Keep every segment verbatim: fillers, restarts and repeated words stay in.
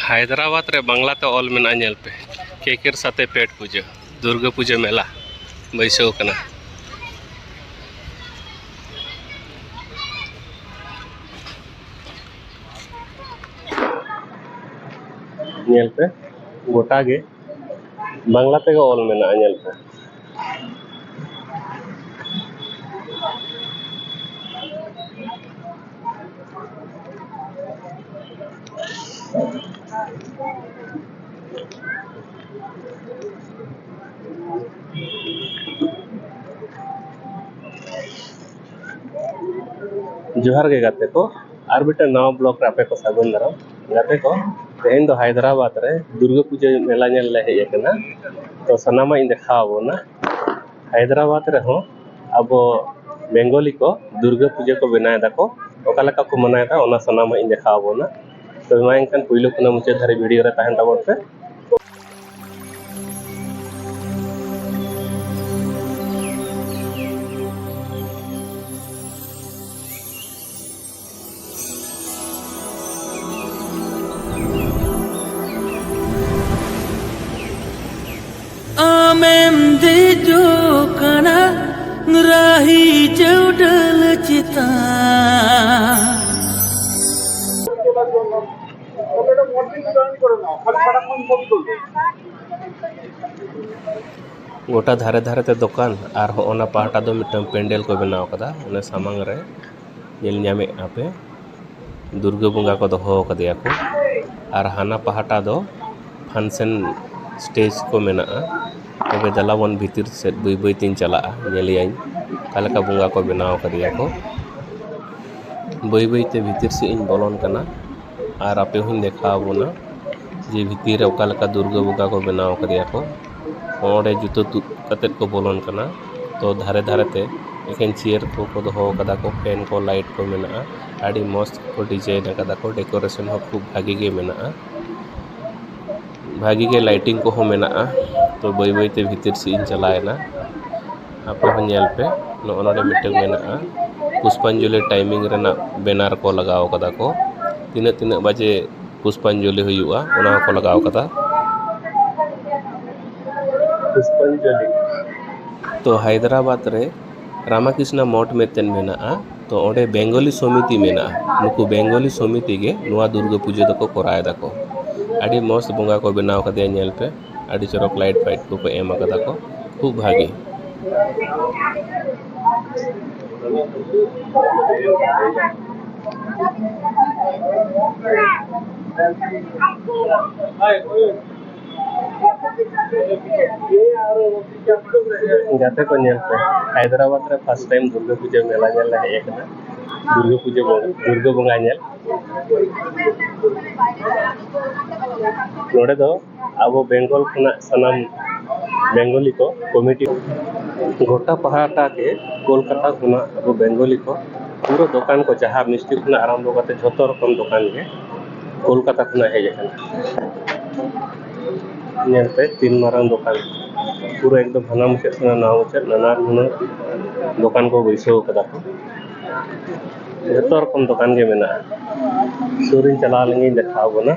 ᱦᱟᱭᱫᱨᱟᱵᱟᱫᱽ ᱨᱮ ᱵᱟᱝᱞᱟ ᱛᱮ ᱚᱞ ᱢᱮᱱᱟᱜᱼᱟ, ᱧᱮᱞ ᱯᱮ, ᱠᱮᱠᱮᱨ ᱥᱟᱛᱮ ᱯᱮᱴ ᱯᱩᱡᱟᱹ, ᱫᱩᱨᱜᱟᱹ ᱯᱩᱡᱟᱹ ᱢᱮᱞᱟ ᱵᱟᱹᱭᱥᱟᱹᱣ ᱠᱟᱱᱟ᱾ ᱧᱮᱞ ᱯᱮ, ᱜᱚᱴᱟ ᱜᱮ ᱵᱟᱝᱞᱟ ᱛᱮᱜᱮ ᱚᱞ ᱢᱮᱱᱟᱜᱼᱟ, ᱧᱮᱞ ᱯᱮ᱾ ᱡᱚᱦᱟᱨ ᱜᱮ ᱜᱟᱛᱮ ᱠᱚ, ᱟᱨ ᱢᱤᱫᱴᱟᱝ ᱱᱟᱣᱟ vlog ᱨᱮ ᱟᱯᱮ ᱠᱚ ᱥᱟᱹᱜᱩᱱ ᱫᱟᱨᱟᱢ᱾ ᱜᱟᱛᱮ ᱠᱚ, ᱛᱮᱦᱮᱧ ᱫᱚ ᱦᱟᱭᱫᱨᱟᱵᱟᱫᱽ ᱨᱮ ᱫᱩᱨᱜᱟᱹ ᱯᱩᱡᱟᱹ ᱢᱮᱞᱟ ᱧᱮᱞ ᱞᱮ ᱦᱮᱡ ᱟᱠᱟᱱᱟ᱾ ᱛᱚ ᱥᱟᱱᱟᱢᱟᱜ ᱤᱧ ᱫᱮᱠᱷᱟᱣ ᱟᱵᱚᱱᱟ᱾ ᱦᱟᱭᱫᱨᱟᱵᱟᱫᱽ ᱨᱮᱦᱚᱸ ᱟᱵᱚ ᱵᱮᱝᱜᱚᱞᱤ ᱠᱚ ᱫᱩᱨᱜᱟᱹ ᱯᱩᱡᱟᱹ ᱠᱚ ᱵᱮᱱᱟᱣ ᱮᱫᱟ ᱠᱚ, ᱚᱠᱟ ᱞᱮᱠᱟ ᱠᱚ ᱢᱟᱱᱟᱣ ᱮᱫᱟ, ᱚᱱᱟ ᱥᱟᱱᱟᱢᱟᱜ ᱤᱧ ᱫᱮᱠᱷᱟᱣ ᱟᱵᱚᱱᱟ᱾ ᱛᱚᱵᱮ ᱢᱟ ᱮᱱᱠᱷᱟᱱ ᱯᱳᱭᱞᱳ ᱠᱷᱚᱱᱟᱜ ᱢᱩᱪᱟᱹᱫ ᱫᱷᱟᱹᱨᱤᱡ ᱵᱷᱤᱰᱤᱭᱳ ᱨᱮ ᱛᱟᱦᱮᱱ ᱛᱟᱵᱚᱱ ᱯᱮ᱾ ᱟᱢᱮᱢ ᱫᱮᱡᱚᱜ ᱠᱟᱱᱟ ᱨᱟᱦᱤ ᱪᱟᱹᱣᱰᱟᱹᱞ ᱪᱮᱛᱟᱱ᱾ ᱜᱚᱴᱟ ᱫᱷᱟᱨᱮ ᱫᱷᱟᱨᱮ ᱛᱮ ᱫᱚᱠᱟᱱ, ᱟᱨ ᱦᱚᱸᱜᱼᱚ ᱱᱟ ᱯᱟᱦᱴᱟ ᱫᱚ ᱢᱤᱫᱴᱟᱝ ᱯᱮᱱᱰᱮᱞ ᱠᱚ ᱵᱮᱱᱟᱣ ᱠᱟᱫᱟ, ᱚᱱᱟ ᱥᱟᱢᱟᱝ ᱨᱮ ᱧᱮᱞ ᱧᱟᱢᱮᱫᱼᱟ ᱯᱮ᱾ ᱫᱩᱨᱜᱟᱹ ᱵᱚᱸᱜᱟ ᱠᱚ ᱫᱚᱦᱚ ᱟᱠᱟᱫᱮᱭᱟ ᱠᱚ, ᱟᱨ ᱦᱟᱱᱟ ᱯᱟᱦᱴᱟ ᱫᱚ function stage ᱠᱚ ᱢᱮᱱᱟᱜᱼᱟ᱾ ᱛᱚᱵᱮ ᱫᱮᱞᱟ ᱵᱚᱱ ᱵᱷᱤᱛᱤᱨ ᱥᱮᱫ ᱵᱟᱹᱭ ᱵᱟᱹᱭ ᱛᱤᱧ ᱪᱟᱞᱟᱜᱼᱟ, ᱧᱮᱞᱮᱭᱟᱹᱧ ᱚᱠᱟ ᱞᱮᱠᱟ ᱵᱚᱸᱜᱟ ᱠᱚ ᱵᱮᱱᱟᱣ ᱟᱠᱟᱫᱮᱭᱟ ᱠᱚ᱾ ᱵᱟᱹᱭ ᱵᱟᱹᱭ ᱛᱮ ᱵᱷᱤᱛᱤᱨ ᱥᱮᱫ ᱤᱧ ᱵᱚᱞᱚᱱ ᱠᱟᱱᱟ, ᱟᱨ ᱟᱯᱮ ᱦᱚᱸᱧ ᱫᱮᱠᱷᱟᱣ ᱟᱵᱚᱱᱟ ᱡᱮ ᱵᱷᱤᱛᱤᱨ ᱨᱮ ᱚᱠᱟ ᱞᱮᱠᱟ ᱫᱩᱨᱜᱟᱹ ᱵᱚᱸᱜᱟ ᱠᱚ ᱵᱮᱱᱟᱣ ᱟᱠᱟᱫᱮᱭᱟ ᱠᱚ᱾ ᱚᱸᱰᱮ ᱡᱩᱛᱟᱹ ᱛᱩᱫ ᱠᱟᱛᱮᱫ ᱠᱚ ᱵᱚᱞᱚᱱ ᱠᱟᱱᱟ᱾ ᱛᱚ ᱫᱷᱟᱨᱮ ᱫᱷᱟᱨᱮ ᱛᱮ ᱮᱠᱷᱮᱱ chair ᱠᱚᱠᱚ ᱫᱚᱦᱚ ᱟᱠᱟᱫᱟ ᱠᱚ, fan ᱠᱚ, light ᱠᱚ ᱢᱮᱱᱟᱜᱼᱟ᱾ ᱟᱹᱰᱤ ᱢᱚᱡᱽ ᱠᱚ design ᱟᱠᱟᱫᱟ ᱠᱚ, decoration ᱦᱚᱸ ᱠᱷᱩᱵ ᱵᱷᱟᱜᱮ ᱜᱮ ᱢᱮᱱᱟᱜᱼᱟ, ᱵᱷᱟᱜᱮ ᱜᱮ lighting ᱠᱚᱦᱚᱸ ᱢᱮᱱᱟᱜᱼᱟ᱾ ᱛᱚ ᱵᱟᱹᱭ ᱵᱟᱹᱭ ᱛᱮ ᱵᱷᱤᱛᱤᱨ ᱥᱮᱫ ᱤᱧ ᱪᱟᱞᱟᱣᱮᱱᱟ᱾ ᱟᱯᱮ ᱦᱚᱸ ᱧᱮᱞ ᱯᱮ, ᱱᱚᱜᱼᱚ ᱱᱚᱰᱮ ᱢᱤᱫᱴᱮᱱ ᱢᱮᱱᱟᱜᱼᱟ ᱯᱩᱥᱯᱟᱧᱡᱚᱞᱤ ᱴᱟᱭᱢᱤᱝ ᱨᱮᱱᱟᱜ ᱵᱮᱱᱟᱨ ᱠᱚ ᱞᱟᱜᱟᱣ ᱠᱟᱫᱟ ᱠᱚ, ᱛᱤᱱᱟᱹᱜ ᱛᱤᱱᱟᱹᱜ ᱵᱟᱡᱮ ᱯᱩᱥᱯᱟᱧᱡᱚᱞᱤ ᱦᱩᱭᱩᱜᱼᱟ ᱚᱱᱟ ᱦᱚᱸᱠᱚ ᱞᱟᱜᱟᱣ ᱠᱟᱫᱟ᱾ ᱯᱩᱥᱯᱟᱧᱡᱚᱞᱤ᱾ ᱛᱚ ᱦᱟᱭᱫᱨᱟᱵᱟᱫᱽ ᱨᱮ ᱨᱟᱢᱟᱠᱨᱤᱥᱱᱟ ᱢᱚᱴᱷ ᱢᱤᱫᱴᱮᱱ ᱢᱮᱱᱟᱜᱼᱟ, ᱛᱚ ᱚᱸᱰᱮ ᱵᱮᱝᱜᱚᱞᱤ ᱥᱚᱢᱤᱛᱤ ᱢᱮᱱᱟᱜᱼᱟ᱾ ᱱᱩᱠᱩ ᱵᱮᱝᱜᱚᱞᱤ ᱥᱚᱢᱤᱛᱤ ᱜᱮ ᱱᱚᱣᱟ ᱫᱩᱨᱜᱟᱹ ᱯᱩᱡᱟᱹ ᱫᱚᱠᱚ ᱠᱚᱨᱟᱣ ᱮᱫᱟ ᱠᱚ᱾ ᱟᱹᱰᱤ ᱢᱚᱸᱡᱽ ᱵᱚᱸᱜᱟ ᱠᱚ ᱵᱮᱱᱟᱣ ᱠᱟᱫᱮᱭᱟ, ᱧᱮᱞ ᱯᱮ, ᱟᱹᱰᱤ ᱪᱚᱨᱚᱠ ᱞᱟᱭᱤᱴ ᱯᱷᱟᱭᱤᱴ ᱠᱚᱠᱚ ᱮᱢ ᱟᱠᱟᱫᱟ ᱠᱚ, ᱠᱷᱩᱵ ᱵᱷᱟᱜᱮ᱾ ᱜᱟᱛᱮ ᱠᱚ, ᱧᱮᱞ ᱯᱮ, ᱦᱟᱭᱫᱨᱟᱵᱟᱫᱽ ᱨᱮ ᱯᱷᱟᱥᱴ ᱴᱟᱭᱤᱢ ᱫᱩᱨᱜᱟᱹ ᱯᱩᱡᱟᱹ ᱢᱮᱞᱟ ᱧᱮᱞ ᱞᱮ ᱦᱮᱡ ᱟᱠᱟᱱᱟ᱾ ᱫᱩᱨᱜᱟᱹ ᱯᱩᱡᱟᱹ ᱵᱚᱸᱜᱟ, ᱫᱩᱨᱜᱟᱹ ᱵᱚᱸᱜᱟ ᱧᱮᱞ᱾ ᱱᱚᱰᱮ ᱫᱚ ᱟᱵᱚ ᱵᱮᱝᱜᱚᱞ ᱠᱷᱚᱱᱟᱜ ᱥᱟᱱᱟᱢ ᱵᱮᱝᱜᱚᱞᱤ ᱠᱚ ᱠᱚᱢᱤᱴᱤ, ᱜᱚᱴᱟ ᱯᱟᱦᱴᱟ ᱜᱮ ᱠᱳᱞᱠᱟᱛᱟ ᱠᱷᱚᱱᱟᱜ ᱟᱵᱚ ᱵᱮᱝᱜᱚᱞᱤ ᱠᱚ ᱯᱩᱨᱟᱹ ᱫᱚᱠᱟᱱ ᱠᱚ, ᱡᱟᱦᱟᱸ ᱢᱤᱥᱴᱤ ᱠᱷᱚᱱᱟᱜ ᱟᱨᱟᱢᱵᱷᱚ ᱠᱟᱛᱮ ᱡᱷᱚᱛᱚ ᱨᱚᱠᱚᱢ ᱫᱚᱠᱟᱱ ᱜᱮ ᱠᱳᱞᱠᱟᱛᱟ ᱠᱷᱚᱱᱟᱜ ᱦᱮᱡ ᱟᱠᱟᱱᱟ᱾ ᱧᱮᱞ ᱯᱮ, ᱛᱤᱱ ᱢᱟᱨᱟᱝ ᱫᱚᱠᱟᱱ, ᱯᱩᱨᱟᱹ ᱮᱠᱫᱚᱢ ᱦᱟᱱᱟ ᱢᱩᱪᱟᱹᱫ ᱠᱷᱚᱱᱟᱜ ᱱᱚᱣᱟ ᱢᱩᱪᱟᱹᱫ ᱱᱟᱱᱟ ᱦᱩᱱᱟᱹᱨ ᱫᱚᱠᱟᱱ ᱠᱚ ᱵᱟᱹᱭᱥᱟᱹᱣ ᱠᱟᱫᱟ ᱠᱚ᱾ ᱡᱷᱚᱛᱚ ᱨᱚᱠᱚᱢ ᱫᱚᱠᱟᱱ ᱜᱮ ᱢᱮᱱᱟᱜᱼᱟ᱾ ᱥᱩᱨᱤᱧ ᱪᱟᱞᱟᱣ ᱞᱮᱱᱜᱤᱧ ᱫᱮᱠᱷᱟᱣ ᱟᱵᱚᱱᱟ᱾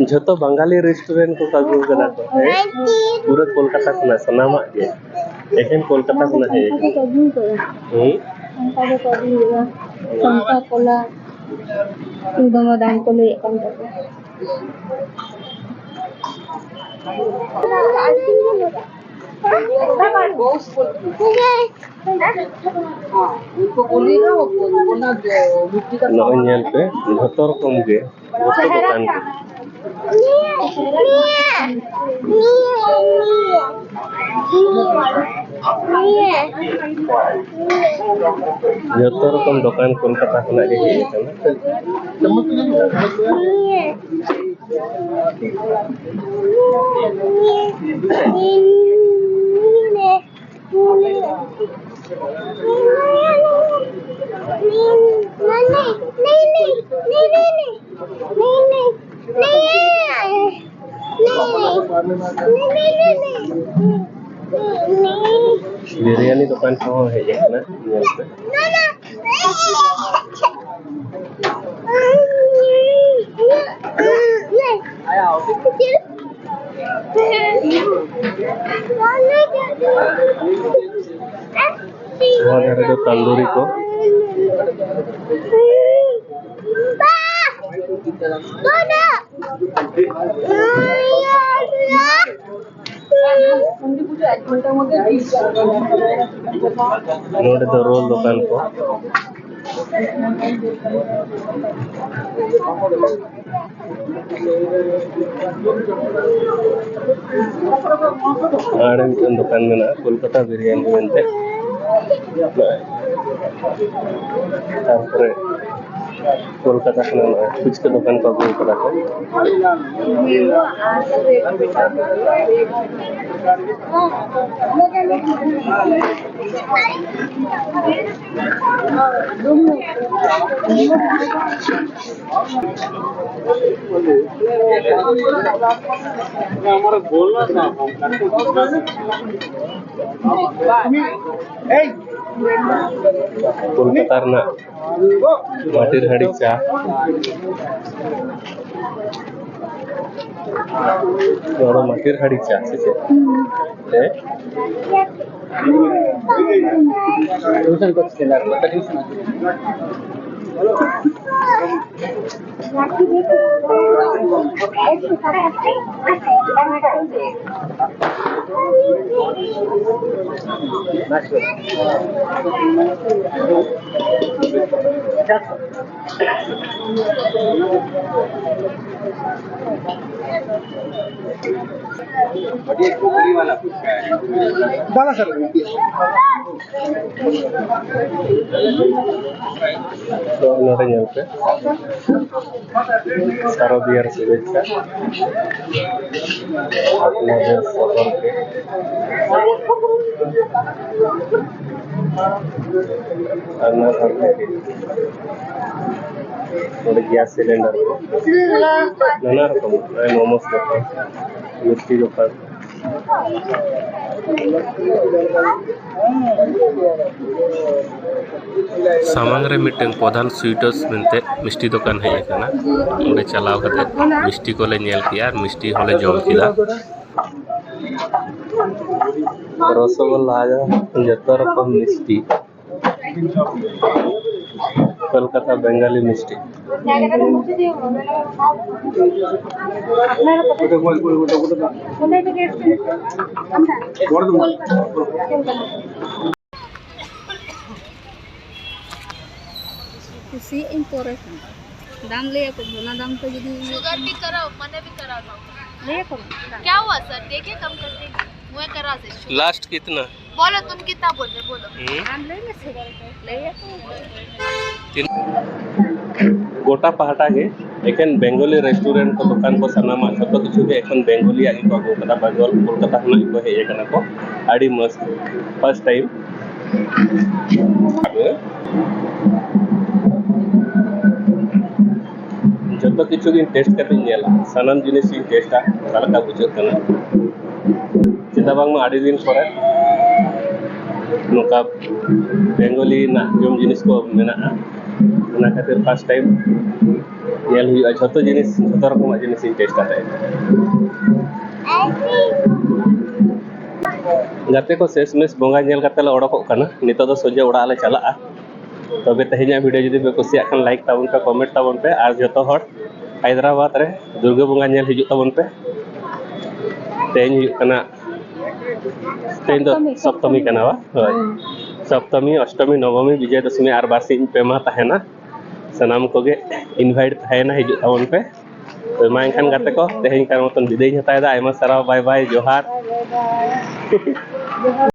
ᱡᱷᱚᱛᱚ ᱵᱟᱝᱜᱟᱞᱤ ᱨᱮᱥᱴᱩᱨᱮᱱᱴ ᱠᱚ ᱟᱹᱜᱩ ᱠᱟᱫᱟ ᱠᱚ, ᱦᱮᱸ? ᱯᱩᱨᱟᱹ ᱠᱳᱞᱠᱟᱛᱟ ᱠᱷᱚᱱᱟᱜ ᱥᱟᱱᱟᱢᱟᱜ ᱜᱮ, ᱮᱠᱮᱱ ᱠᱳᱞᱠᱟᱛᱟ ᱠᱷᱚᱱᱟᱜ ᱦᱮᱡ ᱟᱠᱟᱱᱟ᱾ ᱦᱩᱸ? ᱚᱱᱠᱟ ᱜᱮᱠᱚ ᱟᱹᱜᱩᱭᱮᱫᱟ᱾ ᱥᱚᱝᱥᱟ ᱠᱚᱞᱟ ᱫᱚᱢᱮ ᱫᱟᱢ ᱠᱚ ᱞᱟᱹᱭᱮᱫ ᱠᱟᱱ ᱛᱟᱠᱚᱣᱟ᱾ ᱱᱚᱜᱼᱚᱭ ᱧᱮᱞ ᱯᱮ, ᱡᱷᱚᱛᱚ ᱨᱚᱠᱚᱢ ᱜᱮ, ᱡᱷᱚᱛᱚ ᱫᱚᱠᱟᱱ ᱜᱮ᱾ ᱡᱷᱚᱛᱚ ᱨᱚᱠᱚᱢ ᱫᱚᱠᱟᱱ ᱠᱳᱞᱠᱟᱛᱟ ᱠᱷᱚᱱᱟᱜ ᱜᱮ ᱦᱮᱡ ᱟᱠᱟᱱᱟ᱾ ᱵᱤᱨᱭᱟᱱᱤ ᱫᱚᱠᱟᱱ ᱠᱚᱦᱚᱸ ᱦᱮᱡ ᱟᱠᱟᱱᱟ ᱧᱮᱞ ᱯᱮ᱾ ᱱᱚᱣᱟ ᱫᱷᱟᱨᱮ ᱫᱚ ᱛᱟᱱᱫᱩᱨᱤ ᱠᱚ᱾ ᱱᱚᱰᱮ ᱫᱚ ᱨᱳᱞ ᱫᱚᱠᱟᱱ ᱠᱚ᱾ ᱟᱨ ᱢᱤᱫᱴᱮᱱ ᱫᱚᱠᱟᱱ ᱢᱮᱱᱟᱜᱼᱟ, ᱠᱳᱞᱠᱟᱛᱟ ᱵᱤᱨᱭᱟᱱᱤ ᱢᱮᱱᱛᱮ᱾ ᱛᱟᱨᱯᱚᱨᱮ ᱠᱳᱞᱠᱟᱛᱟ ᱠᱷᱚᱱᱟᱜ ᱱᱚᱜᱼᱚᱭ ᱯᱷᱩᱪᱠᱟᱹ ᱫᱚᱠᱟᱱ ᱠᱚ ᱟᱹᱜᱩ ᱠᱟᱫᱟ ᱠᱚ᱾ ᱠᱳᱞᱠᱟᱛᱟ ᱨᱮᱱᱟᱜ ᱢᱟᱴᱤᱨ ᱦᱟᱺᱰᱤ ᱪᱟ᱾ ᱱᱚᱣᱟ ᱫᱚ ᱢᱟᱴᱤᱨ ᱦᱟᱺᱰᱤ ᱪᱟ ᱥᱮ ᱪᱮᱫ? ᱦᱮᱸ? ᱛᱚ, ᱱᱚᱰᱮ ᱧᱮᱞ ᱯᱮ᱾ ᱥᱟᱨᱚᱫᱤᱭᱟᱨ ᱥᱩᱵᱷᱮᱪᱪᱷᱟ᱾ ᱟᱯᱱᱟᱨ ᱥᱚᱦᱚᱨ ᱜᱮ᱾ ᱟᱨ ᱱᱚᱣᱟ ᱥᱟᱨᱚᱫᱤᱭᱟᱨ ᱱᱚᱰᱮ ᱜᱮᱥ ᱥᱤᱞᱤᱱᱰᱟᱨ ᱠᱚ᱾ ᱱᱟᱱᱟ ᱨᱚᱠᱚᱢ ᱱᱚᱜᱼᱚᱭ ᱢᱳᱢᱳᱥ ᱫᱚᱠᱟᱱ᱾ ᱢᱤᱥᱴᱤ ᱫᱚᱠᱟᱱ᱾ ᱥᱟᱢᱟᱝ ᱨᱮ ᱢᱤᱫᱴᱟᱝ ᱯᱨᱚᱫᱷᱟᱱ ᱥᱩᱭᱤᱴᱟᱨᱥ ᱢᱮᱱᱛᱮ ᱢᱤᱥᱴᱤ ᱫᱚᱠᱟᱱ ᱦᱮᱡ ᱟᱠᱟᱱᱟ᱾ ᱚᱸᱰᱮ ᱪᱟᱞᱟᱣ ᱠᱟᱛᱮ ᱢᱤᱥᱴᱤ ᱠᱚᱞᱮ ᱧᱮᱞ ᱠᱮᱜᱼᱟ ᱟᱨ ᱢᱤᱥᱴᱤ ᱦᱚᱸᱞᱮ ᱡᱚᱢ ᱠᱮᱫᱟ᱾ ᱨᱚᱥᱚᱜᱳᱞᱞᱟ, ᱡᱚᱛᱚ ᱨᱚᱠᱚᱢ ᱢᱤᱥᱴᱤ᱾ ᱠᱳᱞᱠᱟᱛᱟ ᱵᱮᱝᱜᱟᱞᱤ ᱢᱤᱥᱴᱤ᱾ ᱠᱩᱥᱤᱭᱟᱜ ᱟᱹᱧ ᱯᱚᱨᱮ ᱠᱷᱚᱱ᱾ ᱫᱟᱢ ᱞᱟᱹᱭ ᱟᱠᱚ ᱢᱮ, ᱚᱱᱟ ᱫᱟᱢ ᱛᱮ ᱡᱩᱫᱤ ᱥᱩᱜᱟᱨ ᱯᱤ ᱠᱟᱨᱟᱣ, ᱢᱟᱱᱮ ᱯᱤ ᱠᱟᱨᱟᱣ ᱫᱚ᱾ ᱞᱟᱹᱭ ᱟᱠᱚ ᱢᱮ᱾ ᱠᱭᱟ ᱦᱩᱣᱟ ᱥᱟᱨ? ᱫᱮᱠᱷᱮ ᱠᱟᱢ ᱠᱟᱨ ᱫᱮᱝᱜᱮ᱾ ᱢᱩᱭ ᱠᱟᱨᱟ ᱥᱮ ᱥᱩᱜᱟᱨ᱾ ᱞᱟᱥᱴ ᱠᱤᱛᱱᱟ? ᱵᱚᱞᱚ, ᱛᱩᱢ ᱠᱤᱛᱱᱟ ᱵᱚᱞ ᱨᱮ, ᱵᱚᱞᱚ᱾ ᱦᱩᱸ? ᱟᱢ ᱞᱟᱹᱭ ᱢᱮ ᱥᱮ᱾ ᱞᱟᱹᱭ ᱟᱠᱚ᱾ ᱛᱤᱱ-, ᱜᱚᱴᱟ ᱯᱟᱦᱴᱟ ᱜᱮ ᱮᱠᱮᱱ ᱵᱮᱝᱜᱚᱞᱤ ᱨᱮᱥᱴᱩᱨᱮᱱᱴ ᱠᱚ, ᱫᱚᱠᱟᱱ ᱠᱚ, ᱥᱟᱱᱟᱢᱟᱜ ᱡᱷᱚᱛᱚ ᱠᱤᱪᱷᱩ ᱜᱮ ᱮᱠᱷᱚᱱ ᱵᱮᱝᱜᱚᱞᱤᱭᱟᱜ ᱜᱮᱠᱚ ᱟᱹᱜᱩ ᱠᱟᱫᱟ᱾ ᱵᱮᱝᱜᱚᱞ, ᱠᱳᱞᱠᱟᱛᱟ ᱠᱷᱚᱱᱟᱜ ᱜᱮᱠᱚ ᱦᱮᱡ ᱟᱠᱟᱱᱟ ᱠᱚ᱾ ᱟᱹᱰᱤ ᱢᱚᱡᱽ, ᱯᱷᱟᱥᱴ ᱴᱟᱭᱤᱢ᱾ ᱡᱚᱛᱚ ᱠᱤᱪᱷᱩ ᱜᱤᱧ ᱴᱮᱥᱴ ᱠᱟᱛᱮᱧ ᱧᱮᱞᱟ, ᱥᱟᱱᱟᱢ ᱡᱤᱱᱤᱥ ᱤᱧ ᱴᱮᱥᱴᱟ, ᱚᱠᱟ ᱞᱮᱠᱟ ᱵᱩᱡᱷᱟᱹᱜ ᱠᱟᱱᱟ᱾ ᱪᱮᱫᱟᱜ ᱵᱟᱝᱢᱟ ᱟᱹᱰᱤ ᱫᱤᱱ ᱯᱚᱨᱮ ᱱᱚᱝᱠᱟ ᱵᱮᱝᱜᱚᱞᱤ ᱨᱮᱱᱟᱜ ᱡᱚᱢ ᱡᱤᱱᱤᱥ ᱠᱚ ᱢᱮᱱᱟᱜᱼᱟ, ᱚᱱᱟ ᱠᱷᱟᱹᱛᱤᱨ ᱯᱷᱟᱥᱴ ᱴᱟᱭᱤᱢ ᱧᱮᱞ ᱦᱩᱭᱩᱜᱼᱟ᱾ ᱡᱷᱚᱛᱚ ᱡᱤᱱᱤᱥ, ᱡᱷᱚᱛᱚ ᱨᱚᱠᱚᱢᱟᱜ ᱡᱤᱱᱤᱥ ᱤᱧ ᱴᱮᱥᱴ ᱠᱟᱛᱮ᱾ ᱜᱟᱛᱮ ᱠᱚ, ᱥᱮᱥ ᱢᱮᱥ ᱵᱚᱸᱜᱟ ᱧᱮᱞ ᱠᱟᱛᱮ ᱞᱮ ᱚᱰᱚᱠᱚᱜ ᱠᱟᱱᱟ᱾ ᱱᱤᱛᱚᱜ ᱫᱚ ᱥᱚᱡᱷᱮ ᱚᱲᱟᱜ ᱞᱮ ᱪᱟᱞᱟᱜᱼᱟ᱾ ᱛᱚᱵᱮ ᱛᱮᱦᱮᱧᱟᱜ ᱵᱷᱤᱰᱤᱭᱳ ᱡᱩᱫᱤ ᱯᱮ ᱠᱩᱥᱤᱭᱟᱜ ᱠᱷᱟᱱ, ᱞᱟᱭᱤᱠ ᱛᱟᱵᱚᱱ ᱯᱮ, ᱠᱚᱢᱮᱱᱴ ᱛᱟᱵᱚᱱ ᱯᱮ, ᱟᱨ ᱡᱚᱛᱚ ᱦᱚᱲ ᱦᱟᱭᱫᱨᱟᱵᱟᱫᱽ ᱨᱮ ᱫᱩᱨᱜᱟᱹ ᱵᱚᱸᱜᱟ ᱧᱮᱞ ᱦᱤᱡᱩᱜ ᱛᱟᱵᱚᱱ ᱯᱮ᱾ ᱛᱮᱦᱮᱧ ᱦᱩᱭᱩᱜ ᱠᱟᱱᱟ, ᱛᱮᱦᱮᱧ ᱫᱚ ᱥᱚᱯᱛᱚᱢᱤ, ᱥᱚᱯᱛᱚᱢᱤ ᱠᱟᱱᱟ ᱵᱟ? ᱦᱳᱭ᱾ ᱦᱩᱸ᱾ ᱥᱚᱯᱛᱚᱢᱤ, ᱚᱥᱴᱚᱢᱤ, ᱱᱚᱵᱚᱢᱤ, ᱵᱤᱡᱚᱭ ᱫᱚᱥᱚᱢᱤ ᱟᱨ ᱵᱟᱨ ᱥᱤᱧ ᱯᱮ ᱢᱟᱦᱟ ᱛᱟᱦᱮᱱᱟ᱾ ᱥᱟᱱᱟᱢ ᱠᱚᱜᱮ ᱤᱱᱵᱷᱟᱭᱤᱴ ᱛᱟᱦᱮᱱᱟ, ᱦᱤᱡᱩᱜ ᱛᱟᱵᱚᱱ ᱯᱮ᱾ ᱛᱚ ᱢᱟ ᱮᱱᱠᱷᱟᱱ ᱜᱟᱛᱮ ᱠᱚ, ᱛᱮᱦᱮᱧ ᱠᱟᱨ ᱢᱚᱛᱚᱱ ᱵᱤᱫᱟᱹᱭ ᱤᱧ ᱦᱟᱛᱟᱣ ᱮᱫᱟ᱾ ᱟᱭᱢᱟ ᱥᱟᱨᱦᱟᱣ, ᱵᱟᱭ ᱵᱟᱭ, ᱡᱚᱦᱟᱨ᱾ ᱵᱟᱭ ᱵᱟᱭ᱾ ᱡᱚᱦᱟᱨ᱾